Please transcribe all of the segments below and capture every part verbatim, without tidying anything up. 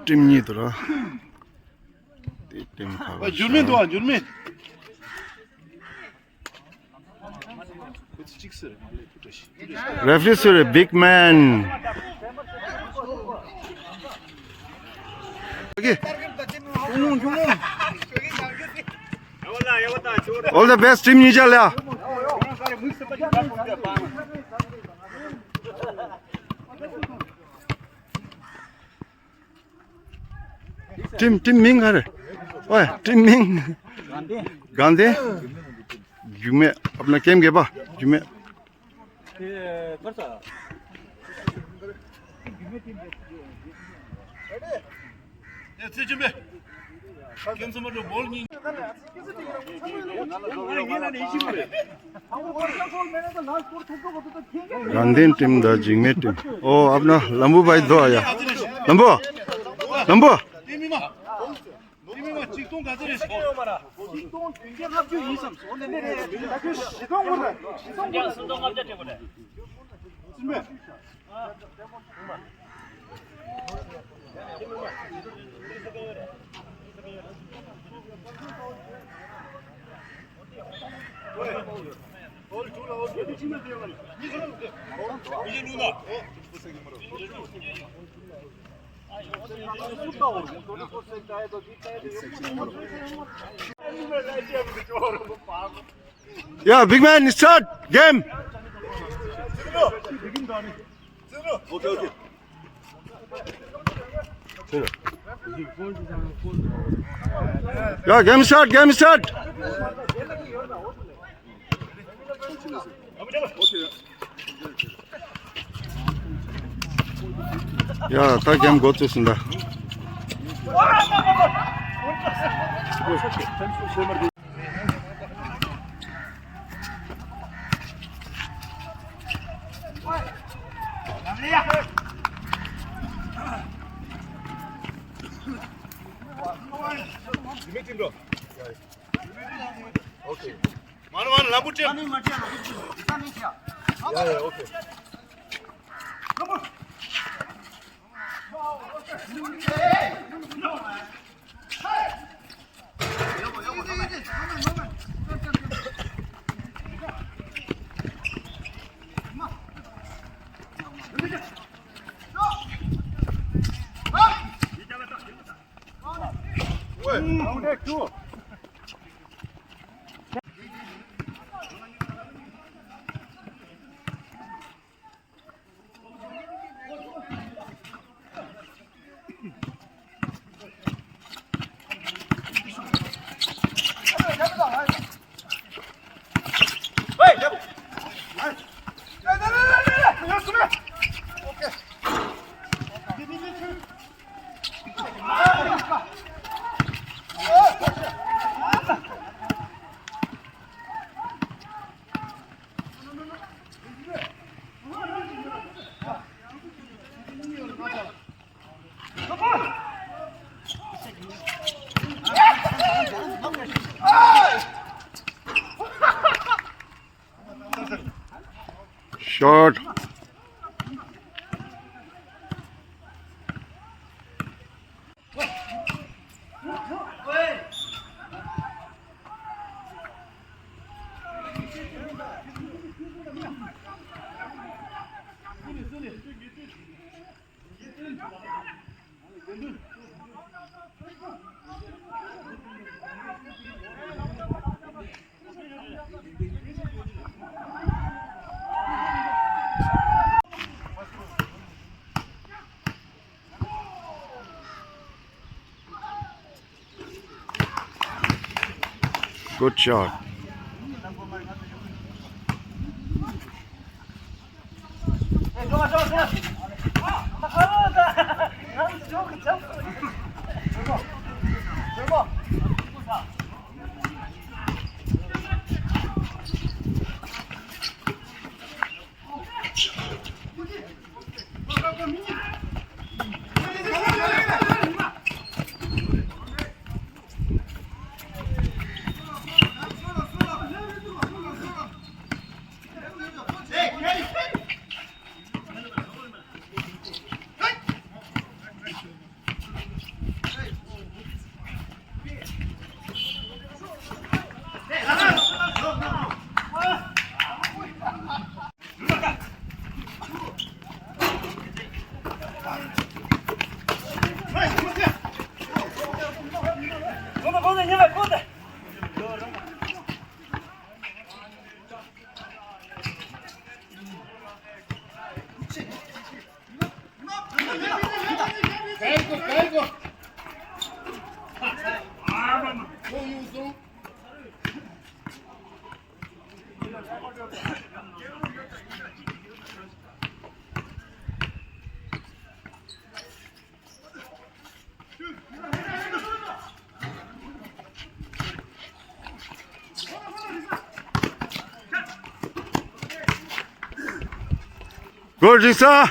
ཊིམ་གཉིས་འདུག་ར། དེ་ཊིམ་ཁག་འགྱུར་མེད་འདུག་ཨ། འགྱུར་མེད། Referee sir, big man. Okay. All the best, team Nijalya. ཊིམ་ཊིམ་མིང་ག་རེ། ཨོའི་ཊིམ་མིང་། དགའ་ལྡན། རྒྱུད་སྨད། ཨ་ཕ་ན་ཀེམ་གེ་པ་རྒྱུད་སྨད། དགའ་ལྡན་ཊིམ་དང་འཇིགས་མེད་ཊིམ། ཨོ་ཨ་ཕ་ན་ལམ་བུ་བ་ཡི་དོ་ཨ་ཡ། ལམ་བུ། ལམ་བུ། Yeah, big man, start game. Okay, okay. Yeah, game start, game start. ཡ། ད་གེམ་འགོ་བཙུགས་ཟིན་ད། Okay. མ་ན་མ་ན་ལམ་བུ་ཊིམ། ཡ་ཡ། Okay. Short. Good shot. Go, Jisa.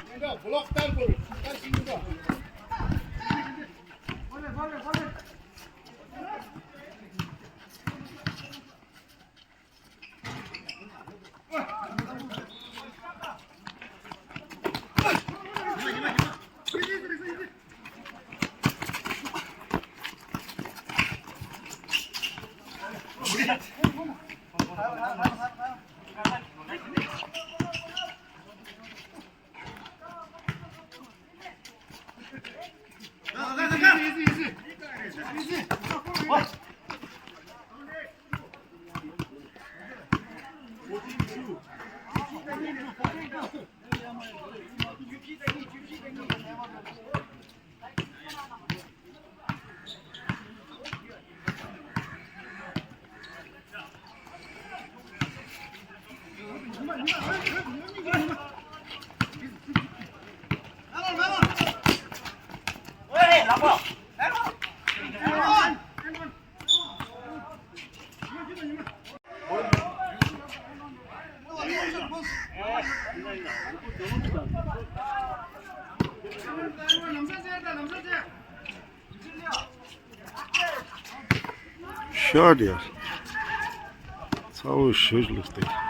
ཤོར་ཡ། ཚ་བོ་ཞུ་ལུགས་ཏེ།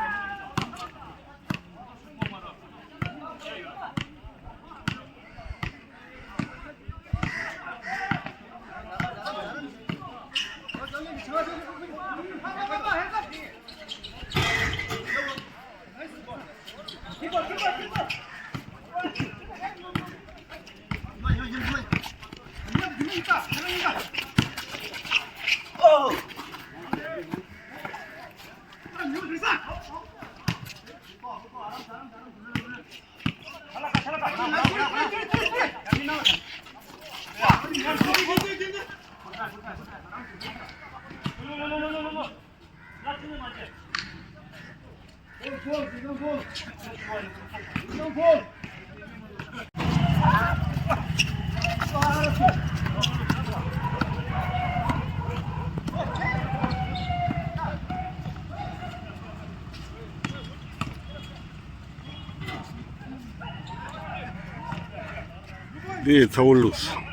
འདི་ཚ་བོ་ལུགས།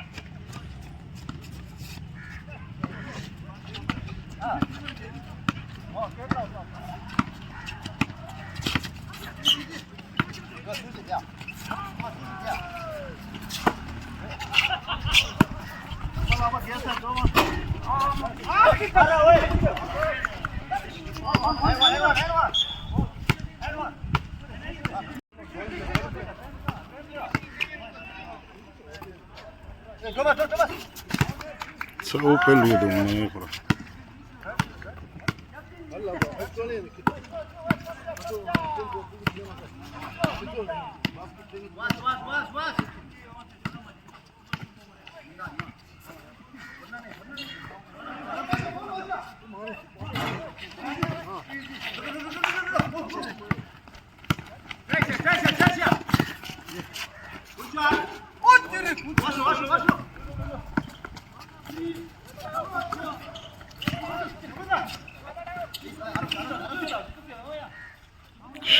ཚ་བོ་དཔེ་ལུགས་འདུག་ངའི་ཁོ་ར།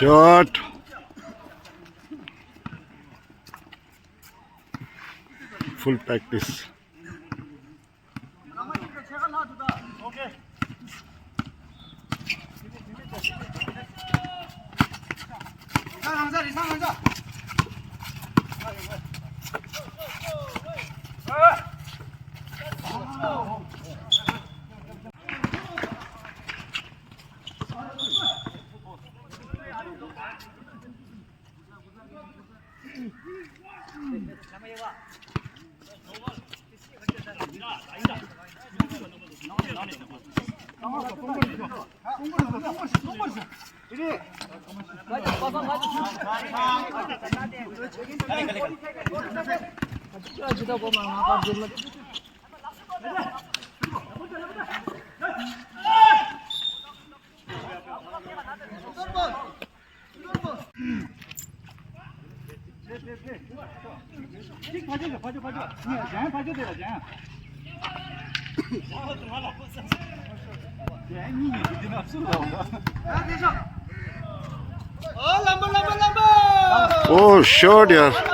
Shot. Full practice. Oh, shot, ཡར།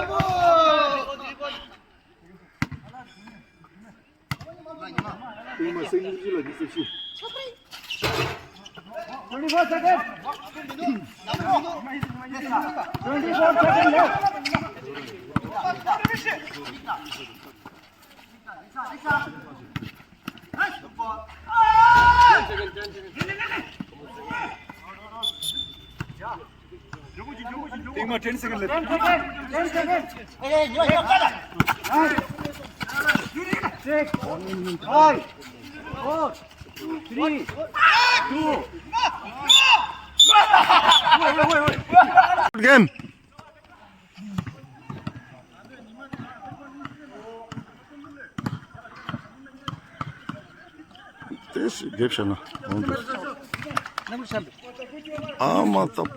Ten seconds left. Six, five, four, three, two. Game. དེ་སྒེར་བྱས་ན་འོང་འདུག་ཨ་མ་ཏོག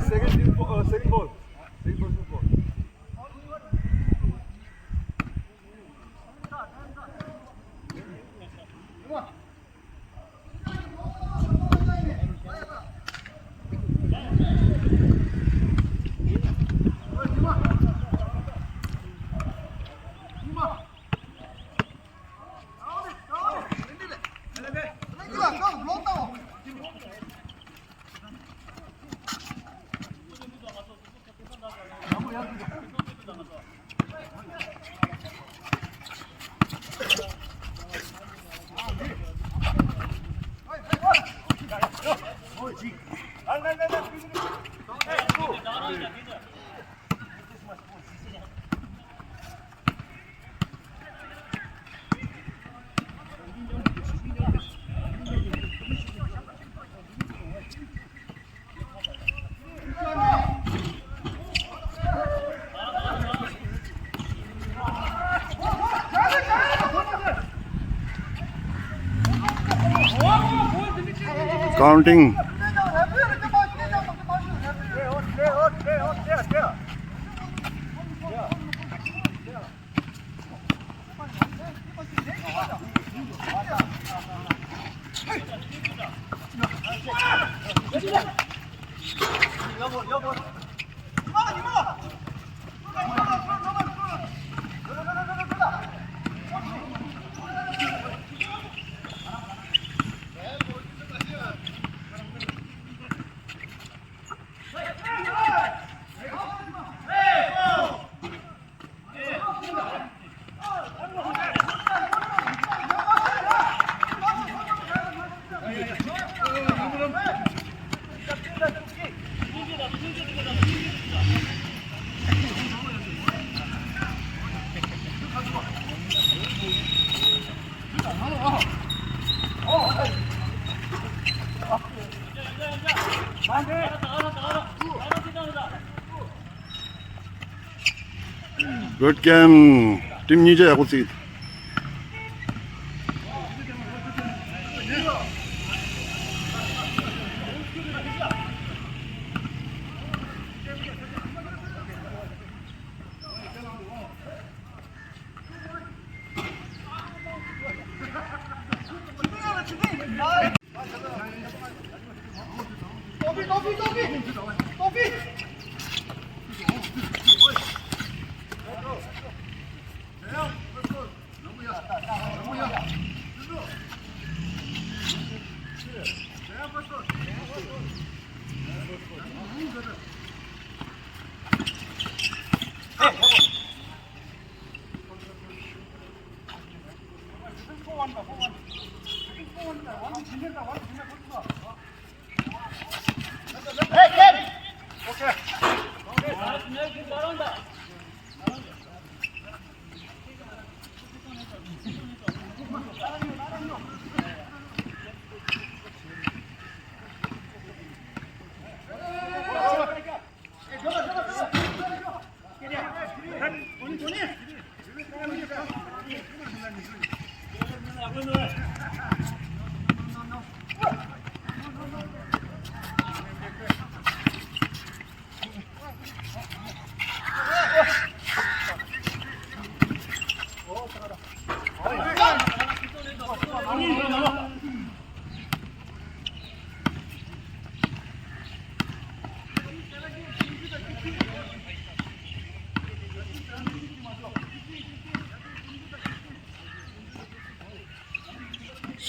Second, uh, second ball. Second ball, ball. Counting. Good game. Team གཉིས་ཀ་ཡག་པོ་བརྩིས།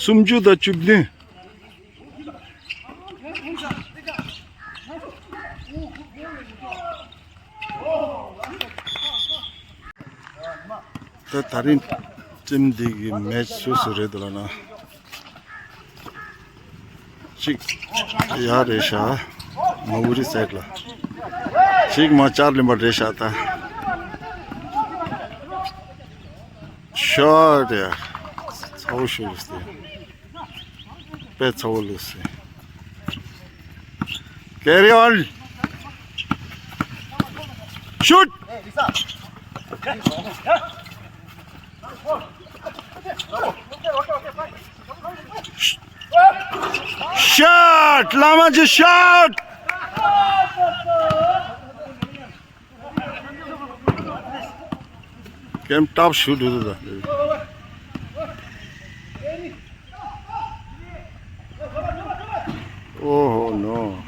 སུམ་ཅུ་དང་བཅུ་བདུན། ད་ད་རིང་ཊིམ་འདི་གི་མེ་ཆི་སུ་སུ་རེད་འདུག་ལབ་ན། གཅིག་ཡར་རེད་ཤག་མ་བུ་རི་སའིཌ་ལ། གཅིག་མར་ལྕགས་གླིང་པ་རེད་ཤག་ད། ཤོར་ཡ། ཚ་བོ་ཤོར་སྟེ། དཔེ་ཚ་བོ་ལུས་སེ། Carry on. Shoot. Shot. ལམ་ཅིག་shot. Game top shoot. Oh no.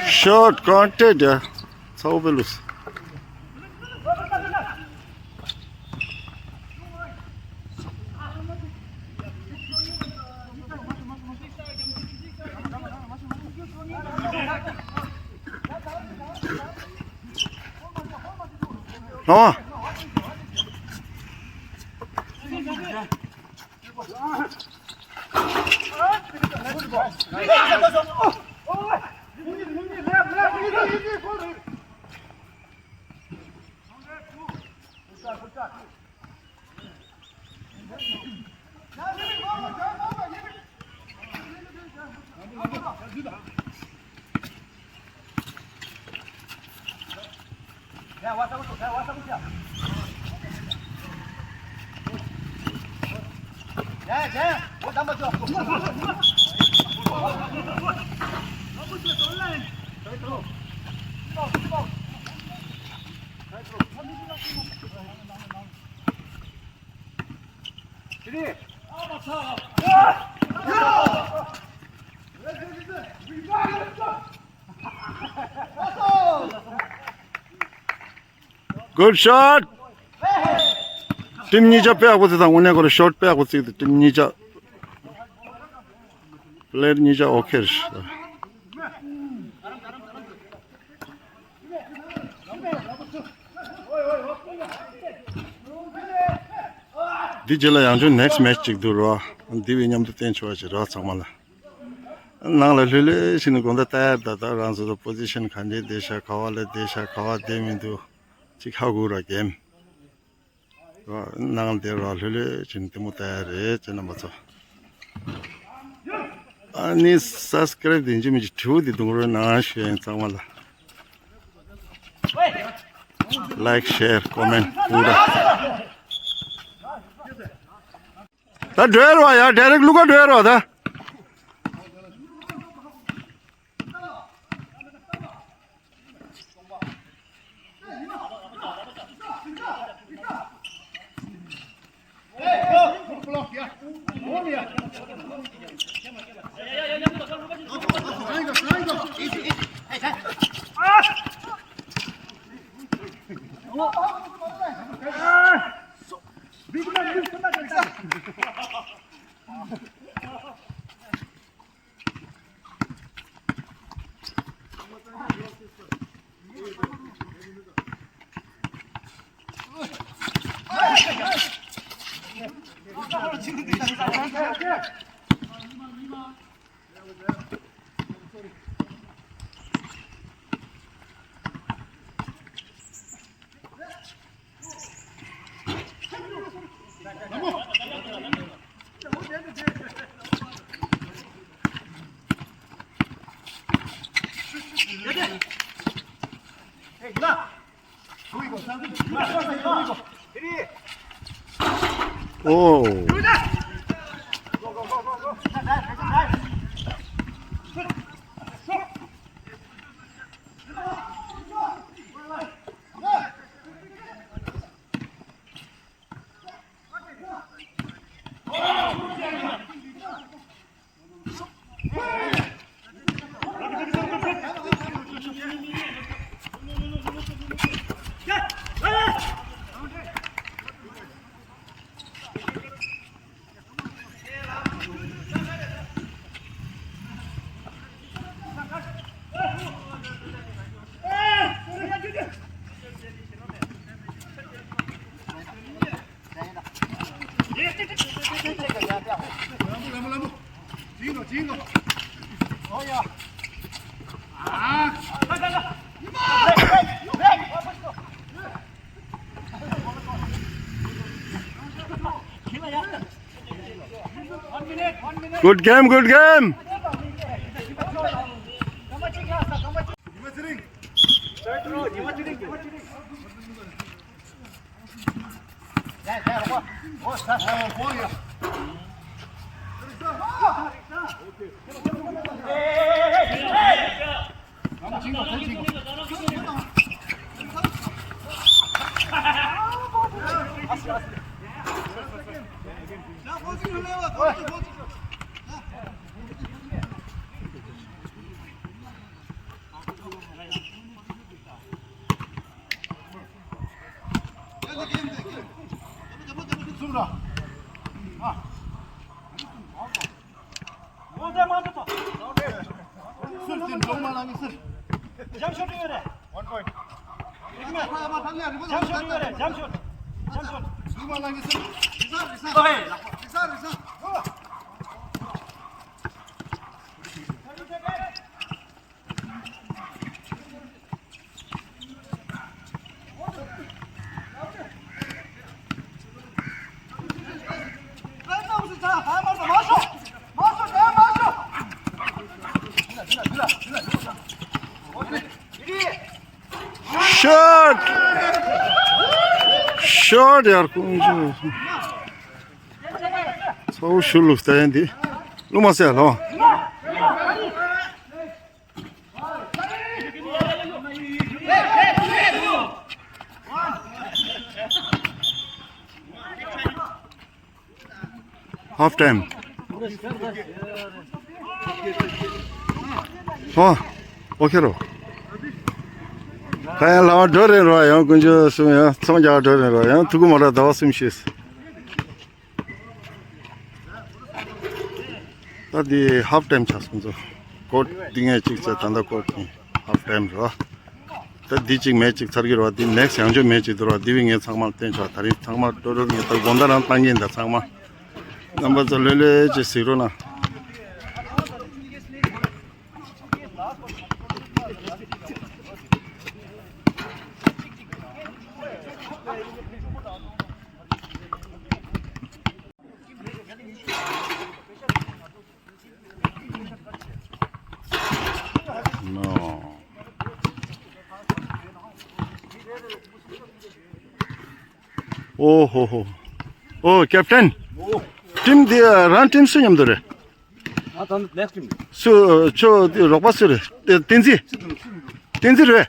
Shot, contested. ཚ་བོ་དཔེ་ལུས། ལོ། Good shot. ཊིམ་གཉིས་ཆ་དཔེ་ཡག་པོ་བརྩིས་དང་། དངོས་གནས་ཁོ་རང་ཤོཊ་དཔེ་ཡག་པོ་བརྩིས་ཏེ། ཊིམ་གཉིས་ཆ། པི་ལེ་ཡར་གཉིས་ཆ་ཨོ་ཁེ་རེད། འདི་རྗེས་ལ་ཡང་བསྐྱར་ནེག་སི་མེ་ཆི་ཅིག་འདུག་རོ། འདི་བས་མཉམ་དུ་བསྟན་ཆོག་པ་ཞིག་རོ། ཚང་མ་ལ། ནང་ལ་ལྷོད་ལྷོད་བྱས་ནས་དགོང་དག་ལྟ་ཡ། ད་ལྟ་རང་ཚོ་ལ་པོ་ཟི་ཤན་ག་འདྲས་བསྡད་ཤག་ག་བ་ལ་བསྡད་ཤག་ག་བ་བསྡད་མི་འདུག་ཅིག་ཧ་གོ་ར་གེམ། ནང་ལ་བསྡད་ར་ལྷོད་ལྷོད་བྱས་ནས་ལྟད་མོ་ལྟ་ཡ་རེད། ཁྱེད་རྣམ་པ་ཚོ། ཨ་ནི་སབ་སི་ཀ་རེབ་དེ་ཡིན་གཅིག་མིན་གཅིག་དྲི་བ་དེ་གཏོང་རོགས་གནང་ཞུ་ཡིན། ཚང་མ་ལ། ལའིཀ་ཤེར་ཀོ་མེན་ཊི་ཨུ་ར། ད་འགྲོ་ཡ་རོ་ཡ། ཌའི་རེག་ཊི་ལུ་ཀ་འགྲོ་ཡ་རོ་ད། Oh. Good game, good game. Shot! Shot ཡར་ཀུན་ཅུ། ཚ་བོ་ཤུ་ལུགས་ལྟ་ཡན་འདི། ལུ་མ་སེ་ལོ། Half time. ཨོ། ཨོ་ཁེ་རོ། ད་ཡང་ལ་བ་འགྲོ་རན་རོ། ཡང་ཀུན་ཅུ་གསུམ། ཡང་ཚོང་རྒྱག་འགྲོ་རན་རོ། ཡང་ཐུག་གུ་མ་ར་ཟླ་བ་གསུམ་ཤེས། ད་འདི་half time ཆགས་སོང་ཚོ། སྐོར་འདི་ངས་གཅིག་བྱས། ད་ལྟ་སྐོར་གྱིས་half time རེད་བ། ད་འདི་གཅིག་མེ་གཅིག་ཚར་གྱི་རེད་བ། འདི་next ཡང་བསྐྱར་མེ་གཅིག་འདུག་ར། འདི་བས་ངས་ཚང་མར་བསྟན་ཆོག་ད་རིང་ཚང་མ་ཀྲོ་ཀྲོ་ངས་ད་དགོང་དག་རང་བཏང་གིན་ད་ཚང་མ། རྣམ་པ་ཚོ་ལྷོད་ལྷོད་ཅིག་གཟིགས་རོགས་གནང་། ཨོ་ཧོ་ཧོ། ཨོ་ཀེབ་ཊན། ཊིམ་འདི་རང་ཊིམ་སུ་མཉམ་དུ་རེད། ཨ་ད་ནེགསི་ཊིམ། སུ་ཁྱོད་འདི་རོགས་པ་སུ་རེད། བསྟན་འཛིན། བསྟན་འཛིན་རེད།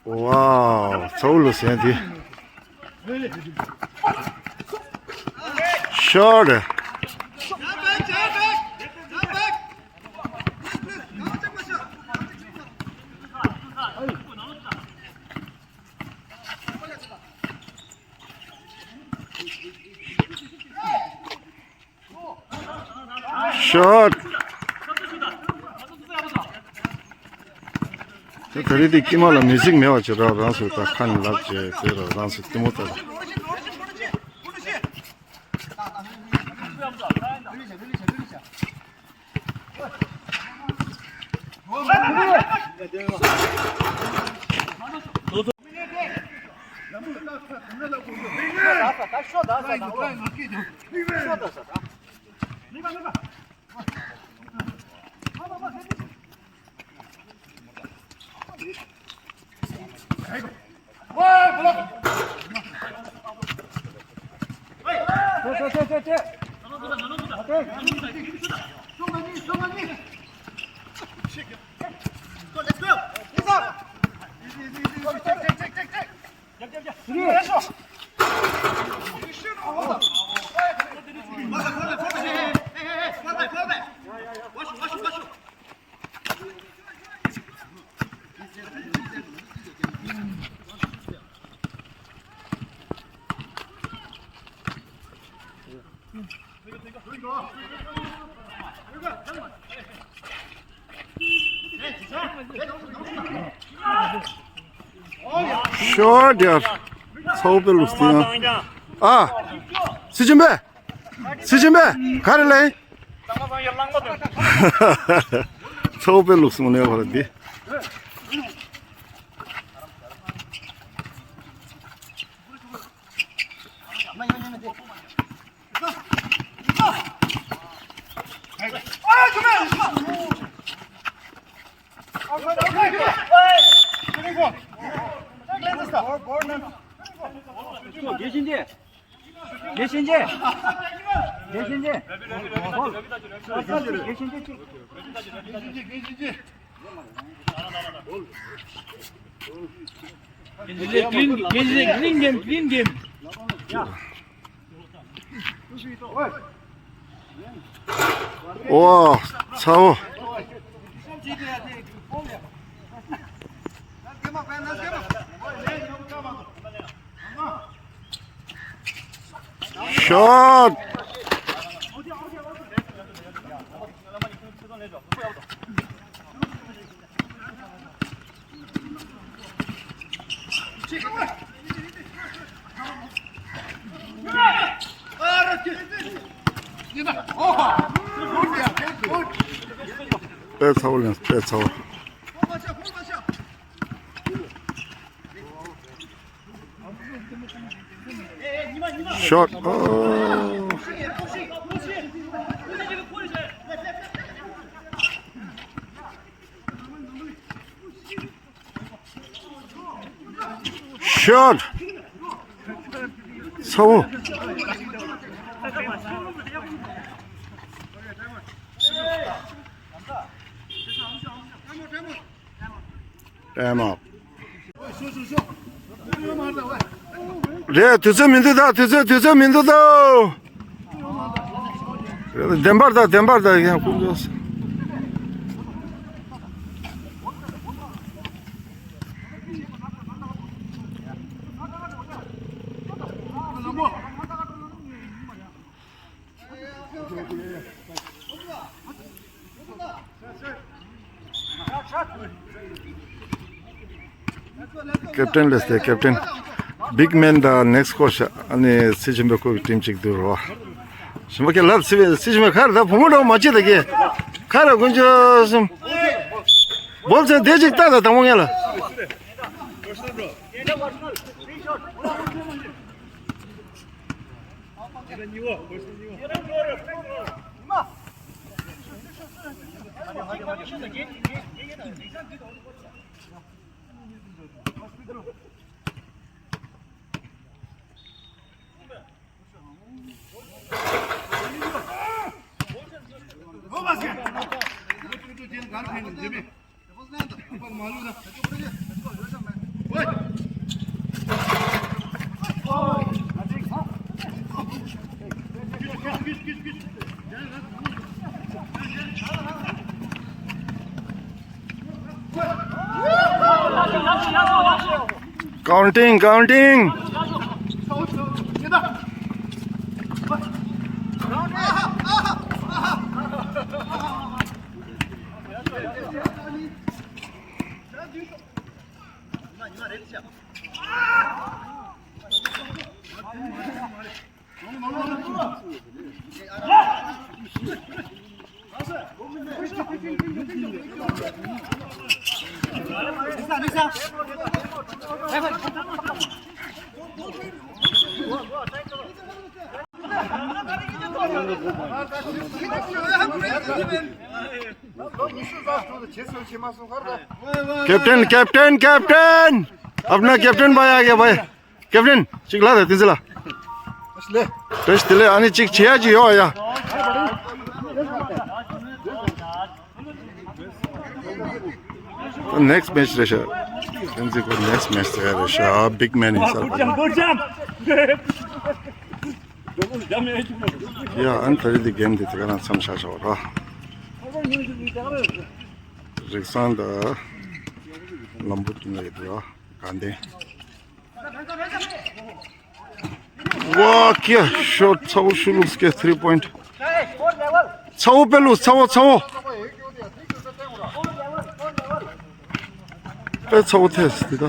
Wow, ཚ་བོ་ལ་ཟན་དེ། Shot. Shot. ད་ད་རེས་དེ་དཀྱིལ་མ་ལ་མིའུ་ཟིག་མེད་པ་བྱེད་རོགས། རང་ཚོས་ད་ཁ་ནས་ལབ་བྱས་དེ་རོགས། རང་ཚོས་ལྟད་མོ་ལྟ་རོགས། Short ཡར། ཚ་བོ་པའི་ལུགས་སུ་ཡང་། ཨ། སྲིད་ཆེན་པས། སྲིད་ཆེན་པས། ག་རེ་ལབ་ཡིན། ཚ་བོ་པའི་ལུགས་སུ་ནས་བར་འདི། Clean, clean, clean game, clean game. ཨོ། ཚ་བོ། Shot. དཔེ་ཚ་བོ་ལེན། དཔེ་ཚ་བོ། Shot. Oh. Shot. ཚ་བོ། Time out. རེད། དུས་ཚོད་མི་འདུག་ད། དུས་ཚོད། དུས་ཚོད་མི་འདུག་ད། བདེན་པར་ད། བདེན་པར་ད། ཡང་ཀུན་སྤྱོད། Captain ལས་ཏེ། Captain། Big man དང་next coach ཨ་ནི་སྲིད་ཆེན་པོའི་ཁོ་གི་team གཅིག་འདུག་རོ། ཞིམ་པོ་ཁྱེད་ལབ་སྲིད་པའི། སྲིད་ཆེན་པོའི་ཁར་ད་བུ་མོ་འདྲ་བོ་མ་བྱེད་ད་ཁྱེད། ཁར་དཀོན་མཆོག་གསུམ། བོལ་ཚན་དེ་གཅིག་ལྟ་ད་དང་པོ་ངས་ལ། Counting, counting. Captain, captain, captain! अपना captain भाई आ गया भाई। Captain, ཅིག་ལ་རེད་དེ་ཚེ་ལ། ལེ། བེ་སི་དེ་ལེ་ཨ་ནི་ཅིག་བྱེད་ཡ་ཅིག་ཡོད་ཡ། Next match རེད་ཤག་དེ་ཚེ་ཁོ་next match ཟེར་ཡ་རེད་ཤག big man ཡིན་ས་རེད། ཡ་ཨ་ནི་ད་རེས་དེ་game དེ་དེ་ག་རང་མཚམས་བཞག་བཞག་པ་ར། རིག་བཟང་དང་ལམ་བུ་དེ་ནས་ཡོད་དེ་ར་དགའ་ལྡན། ཝ་ཀྱ་ཤོ་ཚ་བོ་ཤུ་ལུགས་ཀྱི་three point། ཚ་བོ་པེ་ལུགས་ཚ་བོ་ཚ་བོ། པེ་ཚ་བོ་ཐེས་དེ་ད།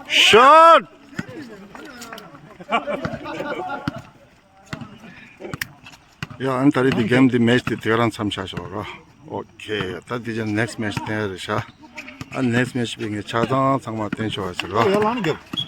Shot! ཡ་ཨ་ནི་ད་རེས་འདི་game འདི་match འདི་དེ་ག་རང་མཚམས་བཞག་ཤོག་ར། ཨོ་ཁེ། ད་འདི་ཅང་next match བསྟན་རེད་ཤག་ཨ་next match བི་ངས་ཆ་ཚང་ཚང་མ་བསྟན་ཆོག་ཟེར་ར། ཡ་ལང་རྒྱབ།